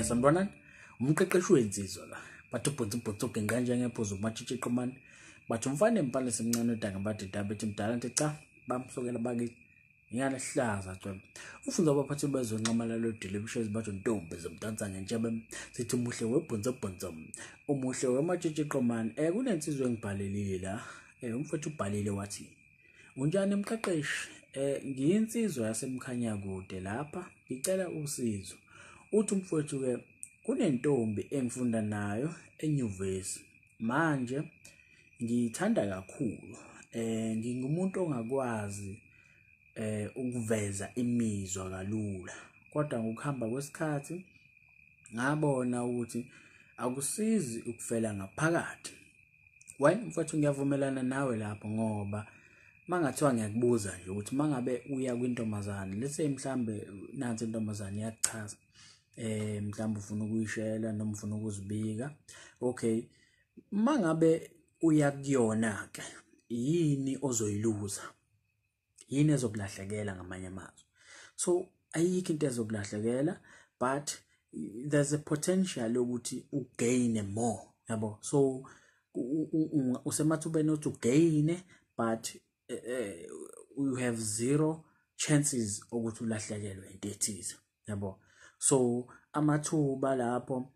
Sanibonani, umqeqeshi wensizwa la. Bathi ubhonsi ubhonsi ugenqa njengephuzu umatshitshi qomani. Bathi umfana empala semncane odanga badida bethi mdala nti cha bamsukela bakithi. Ingane hlaza cwebe. Ufunza abaphathi bezonxamala lodile bishezi bathi ntombi zomdansa ngentshebe. Sithi umuhle webhonsi bhonsi. Umuhle wematshitshi qomani. Kunensizwa engibhalelile la. Umfowethu ubhalile wathi unjani mqeqeshi? Ngiyinsizwa yaseMkhanyakude lapha, ngicela usizo. Uthi umfowethu ke kunentombi engifunda nayo enyuvesi. Manje ngiyithanda kakhulu. Ngingumuntu ongakwazi ukuveza imizwa kalula. Kodwa ngokuhamba kwesikhathi ngabona ukuthi akusizi ukufela ngaphakathi. Well, mfowethu ngiyavumelana nawe lapho ngoba mangathiwa ngiyakubuza nje ukuthi mangabe uya kwintombazane, let's say mhlambe nansi intombazane iyakuchaza, mhlambe ufuna ukuyishela noma ufuna ukuzibika. Okay, mangabe uya kuyona ke yini ozoyiluza? Yini ezokulahlekela ngamanye amazwi? So ayikho into ezokulahlekela, but there's a potential yokuthi ugain more, yabo. So usemathubeni othi ugain, but you have zero chances ukuthi ulahlekelwe into ethize, yabo. So amathuba lapho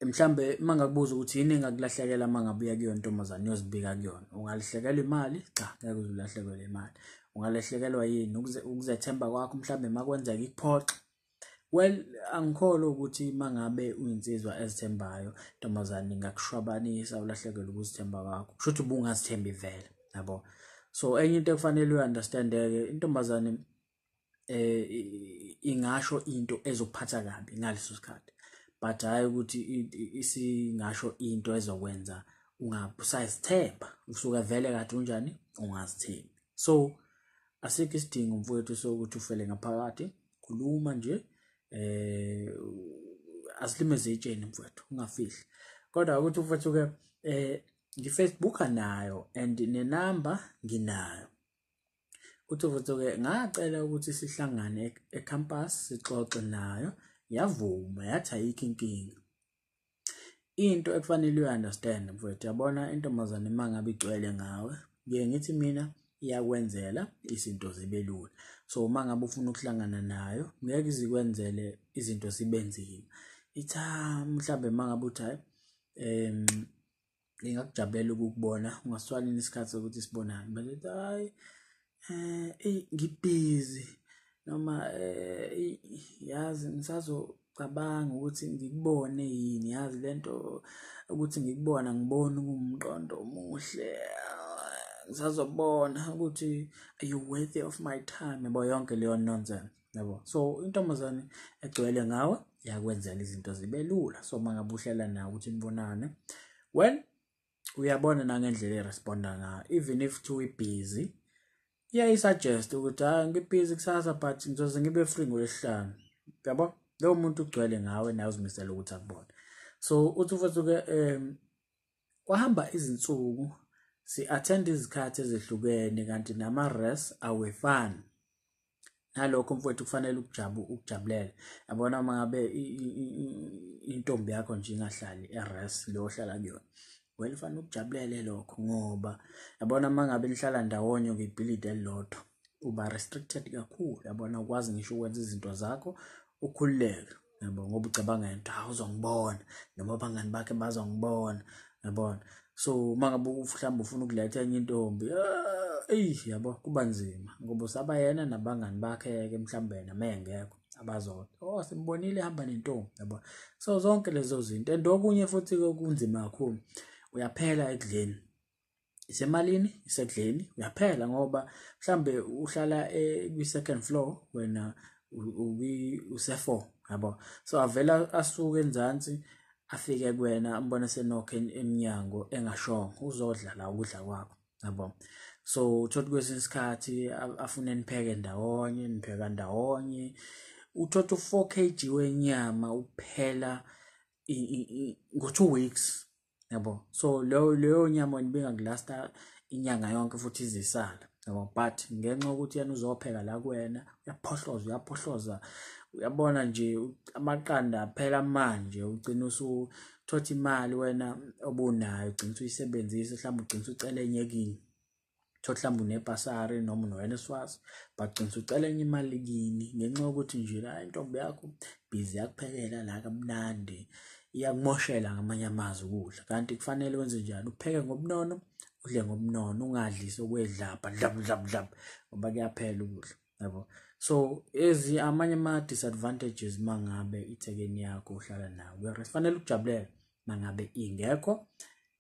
mhlambe mangakubuza ukuthi yini engakulahlekela mangabuya kuyona intombazane uyozibika kuyona, ungalahlekelwa imali? Cha, ngeke uzulahlekelwe imali. Ungalahlekelwa yini? Ukuzethemba kwakho mhlambe makwenzeka ikuphoxa. Well, angikholwa ukuthi mangabe uyinsizwa ezithembayo intombazane ingakushwabanisa ulahlekelwe ukuzithemba kwakho, kusho ukuthi ubungazithembi vele, yabo. So enye into ekufanele uyi-understand-ke, intombazane ingasho into ezokuphatha kabi ngaleso sikhathi, but hhayi ukuthi isingasho into ezokwenza ungabusazithemba, usuke vele kade unjani ungazithembi. So asikho isidingo mfowethu sokuthi ufele ngaphakathi, khuluma nje, asilimeze itsheni mfowethu, ungafihli. Kodwa ukuthi mfowethu ke ngi-Facebooka nayo and nenamba nginayo. Uthi mfowethu ke ngacela ukuthi sihlangane ecampus sixoxe nayo, yavuma yathi ayikho inkinga. Into ekufanele uyi-understand mfowethu, yabona intombazane mangabe igcwele ngawe, ngiye ngithi mina iyakwenzela izinto zibe lula. So uma ngabe ufuna ukuhlangana nayo ngeke izikwenzele izinto zibe nzima. Ithi mhlambe mangabe uthi hayi ngingakujabulela ukukubona, ungasithwalini isikhathi sokuthi sibonane, bese hayi ngibhizi noma yazi ngisazocabanga ukuthi ngikubone yini, yazi lento ukuthi ngikubona ngibone ngumqondo omuhle, ngisazobona ukuthi are you worthy of my time, yabo, yonke leyo nonsense, yabo. So intombazane egcwele ngawe iyakwenzela izinto zibe lula. So mangabe uhlela nawe ukuthi nibonane, well uyabona nangendlela eresponda ngayo, even if too busy iyayisuggest ukuthi hayi ngibhizi kusasa but ngizoze ngibe free ngolwesihlanu, yabo. Lowo muntu ugcwele ngawe naye uzimisele ukuthi akubone. So uthi mfowethu ke kwahamba izinsuku si-attend izikhathi ezehlukene kanti nama-res awefani. Nalokho mfowethu kufanele ukujabulela, yabona. Mangabe intombi yakho nje ingahlali e-res lo ohlala kuyona, well fanele ukujabulele lokho, ngoba yabona mangabe nihlala ndawonye kwibhilidi elilodwa uba restricted kakhulu, yabona. Ukwazi ngisho ukwenza izinto zakho ukhululeke, yabo, ngoba ucabanga into uzongibona noma abangani bakhe bazongibona, yabona. So mangabe mhlawumbe ufuna ukuletha enye intombi, eyi yabo kuba nzima ngoba usaba yena nabangani bakhe ke mhlawumbe yena mengekho abazodwa, oh simbonile ehamba nentombi, yabo. So zonke lezo zinto and okunye futhi kunzima kakhulu, uyaphela ekudleni, isemalini isekudleni uyaphela, ngoba mhlambe uhlala kwi-second floor wena use-4, yabo. So avela asuke enzansi afike kuwena ambone senokho eminyango engashongo uzodla la ukudla kwakho, yabo. So uthola kwesinye isikhathi afune nipheke ndawonye, nipheka ndawonye, uthola u-4 kg wenyama uphela ngo-2 weeks, yabo. So leyo nyama ibingakulasta inyanga yonke futhi izisala, yabo. But ngenxa yokuthi yena uzopheka la kuwena uyaphohloza Uyabona nje amaqanda phela manje, ugcina usuthola imali wena obunayo, ugcina usuyisebenzisa, mhlawumbe ugcina usucela enye kini. Thola mhlawumbe unebhasari noma uno-NSFAS, but ugcina usucela enye imali kini ngenxa yokuthi nje la intombi yakho busy yakuphekela la kamnandi, iyakumoshela ngamanye amazwi ukudla. Kanti kufanele wenze njani? Upheke ngobunono, udle ngobunono, ungadlisi okwedlabha dlab dlab dlab, ngoba kuyaphela ukudla, yabo. So ezi amanye ama-disadvantages mangabe ithekeni yakho uhlala nayo kwi-res. Fanele ukujabulele mangabe ingekho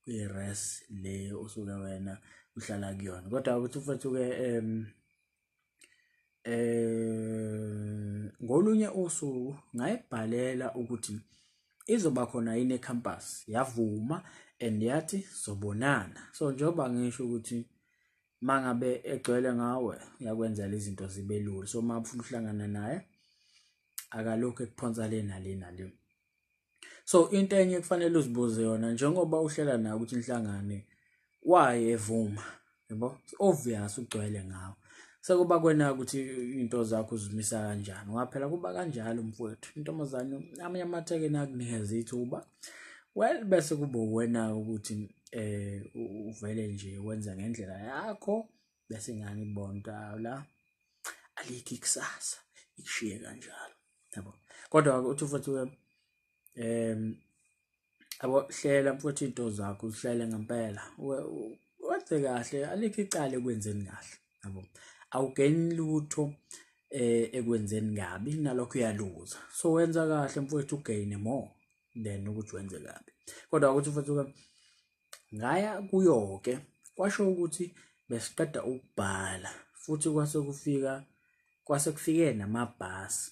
kwi-res le osuke wena uhlala kuyona. Kodwa ukuthi mfethu-ke ngolunye usuku ngayibhalela ukuthi izoba khona yini ecampus, yavuma and yathi sobonana. So njengoba ngisho ukuthi mangabe egcwele ngawe uyakwenzela izinto zibe lula, so uma ufuna ukuhlangana naye akalokhu ekuphonsa le nale nale. So into enye kufanele uzibuze yona njengoba uhlela naye ukuthi nihlangane, why evuma, yabo? Obvious ugcwele ngawe, sekuba kwena ukuthi into zakho uzimisa kanjani. Ngoba phela kuba kanjalo mfowethu, intombazane amanye amathekeni akunikeza ithuba, well bese kuba wena ukuthi uvele nje wenza ngendlela yakho, bese ingane ibona la alikho ikusasa, ikushiye kanjalo, yabo. Kodwa uthi mfowethu yabo, hlela mfowethu into zakho, uhlele ngempela, wenze kahle, alikho icala ekwenzeni kahle, yabo. Awugeni lutho ekwenzeni kabi, nalokho uyaluza. So wenza kahle mfowethu, ugain more than ukuthi wenze kabi. Kodwa ukuthi mfowethu ngaya kuyo ke kwasho ukuthi besiqeda ukubhala futhi kwase kufike namabhasi.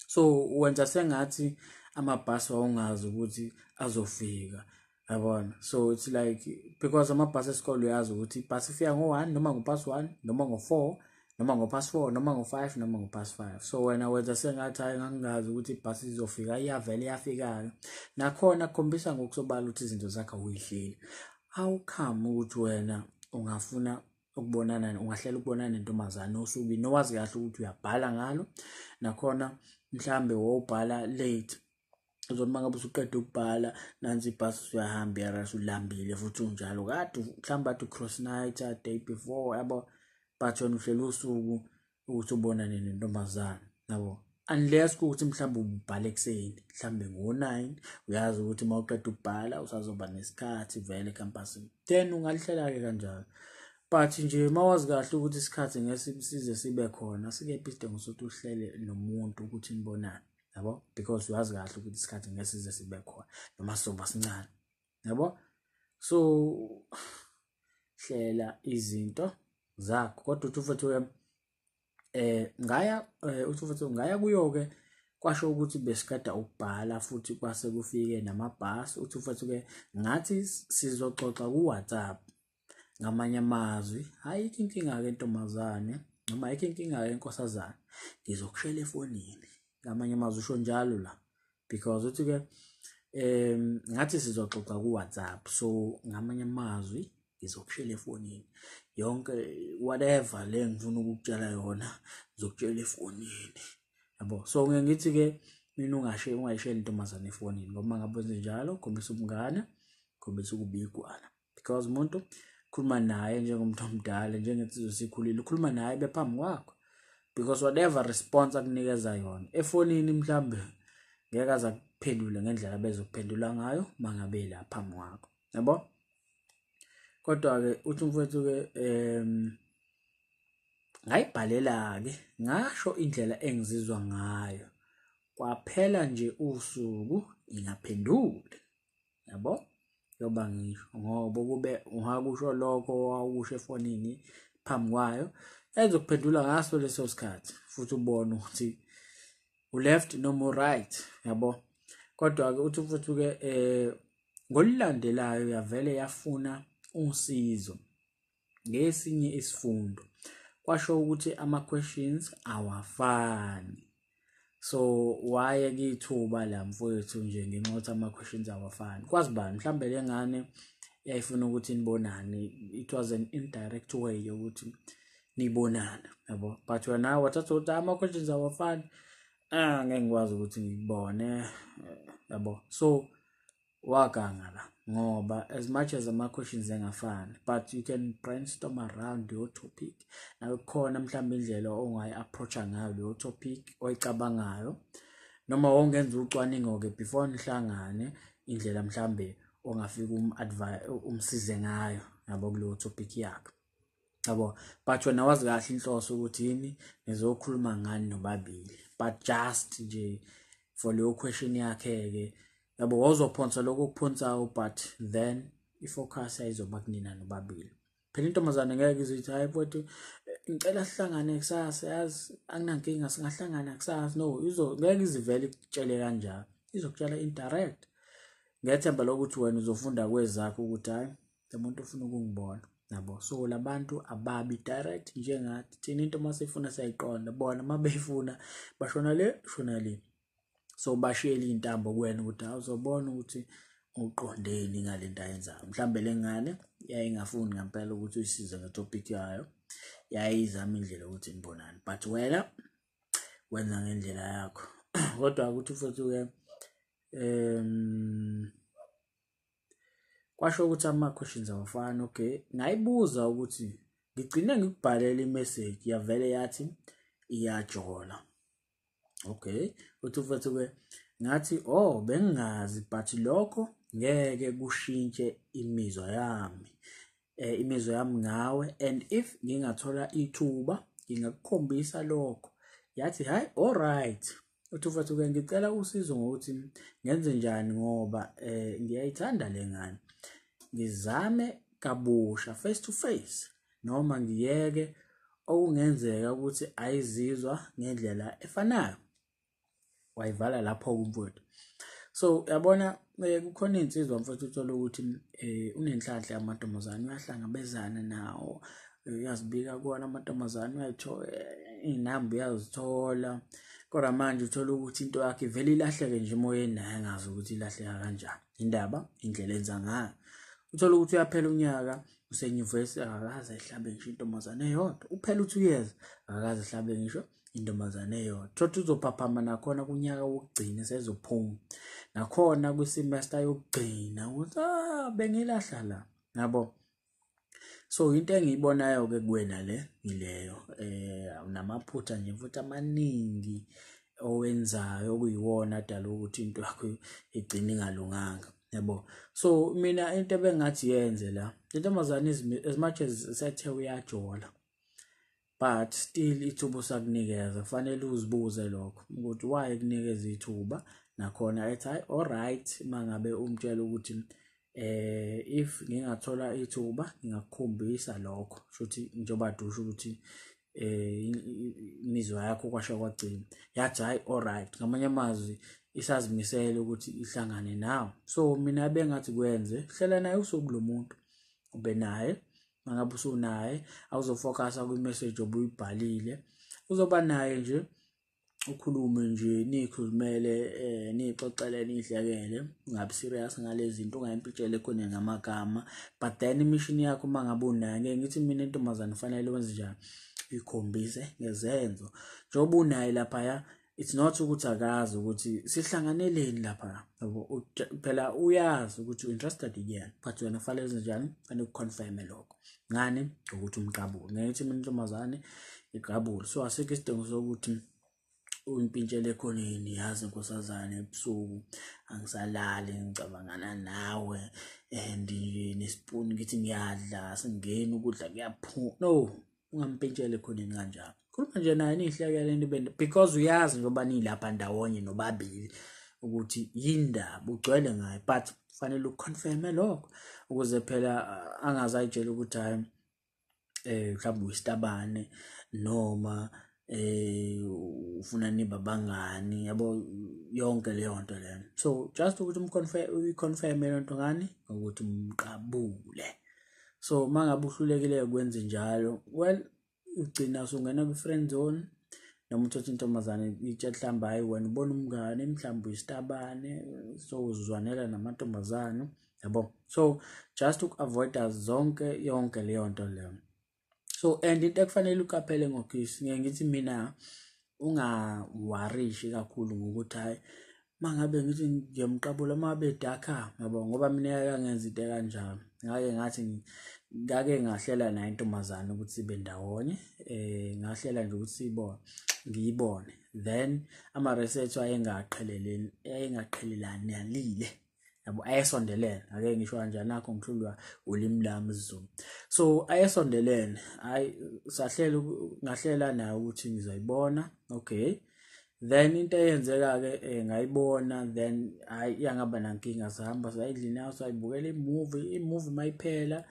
So wenza sengathi amabhasi wawungazi ukuthi azofika, yabona. So it's like because amabhasi esikole uyazi ukuthi ibhasi ifika ngo-1 noma ngo-past 1 noma ngo-4 noma ngo-past 4 noma ngo-5 noma ngo-past 5. So wena wenza sengathi hayi ngangingazi ukuthi ibhasi izofika, iyavele iyafika-ke. Nakhona kukhombisa ngokusobala ukuthi izinto zakho awuyihleli. How come ukuthi wena ungafuna ukubonana, ungahlela ukubonana nentombazane osukwini owazi kahle ukuthi uyabhala ngalo, nakhona mhlambe wawubhala late, uzothi uma ngabe usuqeda ukubhala nansi ibhasi usuyahamba iyarasha, ulambile futhi unjalo kade mhlawumbe kade ucross night day before, yabo, but wena uhlela usuku ukuthi ubonane nentombazane, yabo. Unless kuwukuthi mhlawumbe ubhala ekuseni mhlawumbe ngo-9, uyazi ukuthi uma uqeda ukubhala usazoba nesikhathi vele ecampusini, then ungalihlela-ke kanjalo. But nje uma wazi kahle ukuthi isikhathi ngeke size sibe khona, sikephi isidingo sokuthi uhlele nomuntu ukuthi nibonane, yabo, because uyazi kahle ukuthi isikhathi ngeke size sibe khona noma sizoba sincane, yabo. So hlela izinto zakho. Kodwa uthi mfethu ngaya uthi mfethu ngaya kuyo-ke kwasho ukuthi besiqeda ukubhala futhi kwase kufike namabhasi. Uthi mfethu-ke ngathi sizoxoxa ku-WhatsApp. Ngamanye amazwi ayikho inkinga-ke ntombazane noma ayikho inkinga-ke nkosazane, ngizokushela efonini. Ngamanye amazwi usho njalo la, because uthi-ke ngathi sizoxoxa ku-WhatsApp, so ngamanye amazwi ngizokushela efonini yonke whatever le ngifuna ukukutshela yona ngizokutshela efonini, yabo. So ngeke ngithi-ke mina ungayisheli intombazane efonini, ngoba ngabe wenze njalo khombisa ubungane, khombisa ukuba igwala, because umuntu khuluma naye njengomuntu omdala, njengensizwe sikhulile, ukhuluma naye bephambi kwakho, because whatever response akunikeza yona efonini mhlambe ngeke aze akuphendule ngendlela bezokuphendula ngayo mangabe la phambi kwakho, yabo. Kodwa-ke uthi mfowethu-ke ngayibhalela-ke ngasho indlela engizizwa ngayo, kwaphela nje usuku ingaphenduli, yabo. Yoba ngisho ngoba kube ungakusho lokho wawukusho efonini phambi kwayo, ezokuphendula ngaso leso sikhathi futhi ubone ukuthi u-left noma u-right, yabo. Kodwa-ke uthi mfowethu-ke ngolulandelayo yavele yafuna usizo ngesinye isifundo, kwasho ukuthi ama-questions awafani. So waye kithuba la mfowethu nje ngenxa yokuthi ama-questions awafani. Kwazi bani mhlambe le ngane yayifuna ukuthi nibonane, it was an indirect way yokuthi nibonane, yabo. But wena wathatha ukuthi ama-questions awafani, Ngeke ngikwazi ukuthi ngikubone, yabo. So waganga la ngoba as much as ama-questions engafani, but you can brainstorm around your topic. Nawe kukhona mhlawumbe indlela ongayi-approach-a ngayo leyo topic oyicabangayo, noma wongenza ucwaningo-ke before nihlangane, indlela mhlambe ongafika umsize ngayo, yabo, kuleyo topic yakhe, yabo. But wena wazi kahle inhloso ukuthi yini, nizokhuluma ngani nobabili, but just nje for leyo question yakhe-ke, yabo, wawuzophonsa lokho okuphonsayo, but then i-focus ayizoba kunina nobabili. Phela intombazane ngeke izithi, "Hayi mfowethu, ngicela sihlangane kusasa, yazi anginankinga, singahlangana kusasa." No, izo ngeke izivele ikutshele kanjalo, izokutshela indirect ngethemba lokuthi wena uzofunda kwezakho ukuthi hayi, lo muntu ufuna ukungibona, yabo. So labantu ababi direct njengathi thina. Into masifuna siyayiqonda, bona uma beyifuna bashona le, shona le. So bashiyele iy'ntambo kuwena ukuthi awuzobona ukuthi uqondeni ngale nto ayenzayo. Mhlawumbe le ngane yayingafuni ngempela ukuthi uyisize nge-topic yayo, yayizama indlela yokuthi nibonane, but wena wenza ngendlela yakho. Kodwa ukuthi futhi-ke kwasho ukuthi ama-questions awafani. Okay, ngayibuza ukuthi ngigcine ngikubhalela i-message, yavele yathi iyajola. Okay, uthi futhi-ke ngathi, "Oh, bengingazi, but lokho ngeke kushintshe imizwa yami, imizwa yami ngawe, and if ngingathola ithuba ngingakukhombisa lokho." Yathi, "Hayi, alright." Uthi futhi-ke ngicela usizo ngokuthi ngenze njani ngoba ngiyayithanda le ngane. Ngizame kabusha face to face noma ngiyeke, okungenzeka ukuthi ayizizwa ngendlela efanayo? Wayivala lapho-ke umfowethu. So yabona, kukhona iy'nsizwa, mfowethu, uthola ukuthi unenhlanhla yamantombazane, uyahlangabezana nawo, uyazibika kuwona amantombazane, uyayithola iy'namba, uyazithola, kodwa manje uthola ukuthi into yakhe ivele ilahleke nje emoyeni, naye angazi ukuthi ilahleka kanjani. Indaba indlela enza ngayo, uthola ukuthi uyaphela unyaka usenyuvesi, akakaze ehlabe ngisho intombazane eyodwa. Uphela u-2 years, akakaze ehlabe ngisho intombazane eyodwa. Thothi uzophaphama nakhona kunyaka wokugcina, sezophuma nakhona kwi-semester yokugcina, ukuthi ah, bengilahla la, yabo. So into engiyibonayo-ke kuwena le ileyo, unamaphutha nje futhi amaningi owenzayo okuyiwona adala ukuthi into yakho igcine ingalunganga, yabo. So mina into ebengathi yenze la, intombazane, as much as sethe uyajola, but still ithuba usakunikeza, kufanele uzibuze lokho ukuthi why kunikeza ithuba. Nakhona ethi, "Hayi, alright," mangabe umtshela ukuthi if ngingathola ithuba ngingakukhombisa lokho, shuthi njengoba dusho ukuthi imizwa yakho kwasha kwagcina, yathi, "Hayi, alright." Ngamanye amazwi isazimisele ukuthi ihlangane nawe. So mina bengathi kwenze, hlela naye usuku lo muntu, ube naye. Mangabe usunaye, awuzofocusa kwi-message obuyibhalile, uzoba naye nje, ukhulume nje, nikhulumele, nixoxele, nihlekele, ungabi serious ngalezi zinto, ungayimpintshele khona ngamagama. But then i-mission yakho, uma ngabe unayo, ngeke ngithi mina intombazane kufanele wenze njani, ikhombise ngezenzo njengoba unaye laphaya. It's not ukuthi akazi ukuthi sihlanganeleni lapha, yabo. Phela uyazi ukuthi u-interested kuyena, but wena kufanele wenze njani? Kufanele uku-confirme lokho ngani? Ukuthi umqabule. Ngeke ngithi mina intombazane iqabule. So asikho isidingo sokuthi uyimpintshele ekhoneni, "Yazi nkosazane, ebusuku angisalali, ngicabangana nawe, and nesipuni ngithi ngiyadla singeni ukudla kuyaphuma." No, ungampintsheli ekhoneni kanjalo. Khuluma nje naye, nihlekele, nibe, because uyazi njengoba nilapha ndawonye nobabili ukuthi yindaba ugcwele ngayo, but kufanele uku-confirme lokho ukuze phela angaze ayitshele ukuthi hayi, mhlawumbe uyisitabane noma ufuna nibe abangani, yabo, yonke leyo nto leyo. So just ukuthi um-confirm, uyi-confirm le nto ngani? Ukuthi umqabule. So mangabe uhlulekile kwenze njalo, well, ugcina usungena kwi-friend zone, noma uthatha intombazane itshe mhlawumbe, hayi, wena ubona umngane, mhlawumbe uyisitabane, so uzizwanela namantombazane, yabo. So just uku-avoida zonke, yonke leyo nto leyo. So and into ekufanele uqaphele ngogisi, ngeke ngithi mina Ungawarishi kakhulu ngokuthi hayi mangabe ngithi ngiyamqabula mabe dakha, yabo, ngoba mina yakangenza into kanjalo. Ngake ngathi ngake ngahlela naye intombazane ukuthi sibe ndawonye, ngahlela nje ukuthi sibone, ngiyibone, then ama research ayengaqheleleni, ayengaqhelelanalile, yabo, ayesondelene. Ake ngisho kanjani, nakho ngihlulwa ulimi lami isiZulu. So ayesondelene, hayi sahlela, ngahlela naye ukuthi ngizoyibona, okay. Then into eyenzeka ke ngayibona, then hayi iyangaba nankinga, sahamba sayidlini yayo, sayibukela i-movie mayiphela,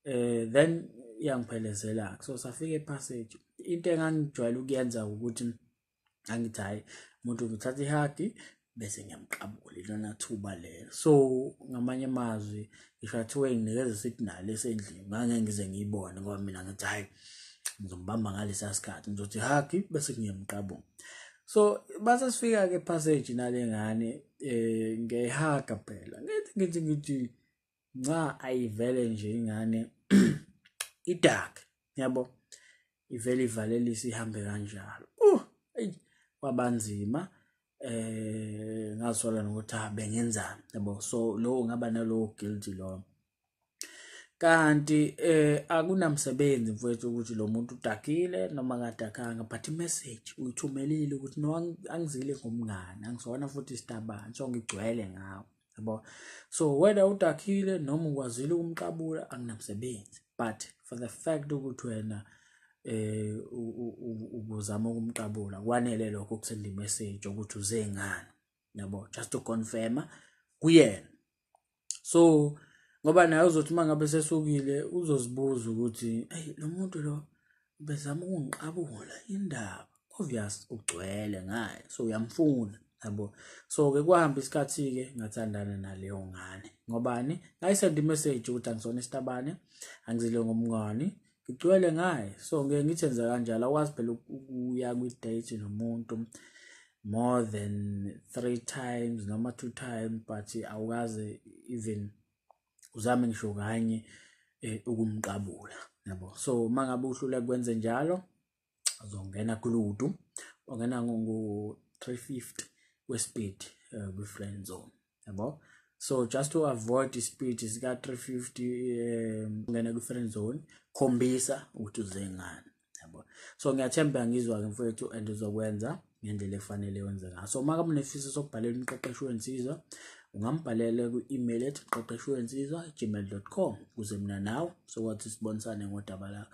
then iyangiphelezela. So safika epassage. Into engangijwayele ukuyenza ukuthi angithi hayi umuntu ngithatha ihug bese ngiyamqabula, ilona thuba lelo. So ngamanye amazwi ngisho athiwe nginikeza signal esendlini, ngeke ngize ngiyibone ngoba mina ngithi hayi ngizombamba ngalesa sikhathi, ngizothi hug bese ngiyamqabula. So base sifika ke passage nale ngane, ngiyayihaga phela, ngithi nca ayivele nje ingane idark, yabo, ivele ivalelise ihambe kanjalo. Kwabanzima, ngasola nokuthi bengenzani, yabo. So lo ngaba nalowo guilty lo. Kanti akunamsebenzi mfowethu ukuthi lo muntu udakile noma akadakanga, but imessage uyithumelile ukuthi no angizile ngomngane, angisona futhi isitabane, so ngigcwele ngawo, yabo. So whether udakile noma ukwazile ukumqabula akunamsebenzi, but for the fact ukuthi wena ubuzama ukumqabula, kwanele lokho ukusenda imessage ukuthi uze ngani, yabo, just to confirm kuyena. So ngoba naye uzothi mangabe sesukile uzozibuza ukuthi hey lo muntu lo bezama ukungiqabula indaba, obvious ugcwele ngaye, so uyamfuna, yabo. So ke kwahamba isikhathi ke ngathandana naleyo ngane, ngobani ngayisenda imessage ukuthi angisona isitabane, angizile ngomngani, ngigcwele ngaye. So ngeke ngithi enza kanjalo, akwazi phela ukuya kwi-date nomuntu more than 3 times noma 2 times, but awukaze even uzame ngisho kanye ukumqabula, yabo. So mangabe uhlula kwenze njalo uzongena kuludu, ungena ngo 350 we-speed kwi-friend zone, yabo. So just to avoid ispeed sika 350 ungena kwi-friend zone, khombisa ukuthi uze ngani, yabo. So ngiyathemba ngizwa ke mfowethu and uzokwenza ngendlela efanele wenze ngayo. So uma unesifiso sokubhalela umqeqeshi wensizwa, ungambhalela ku-email ethi mqeqeshi wensizwa@gmail.com ukuze mina nawe sokwathi sibonisane ngodaba lakho.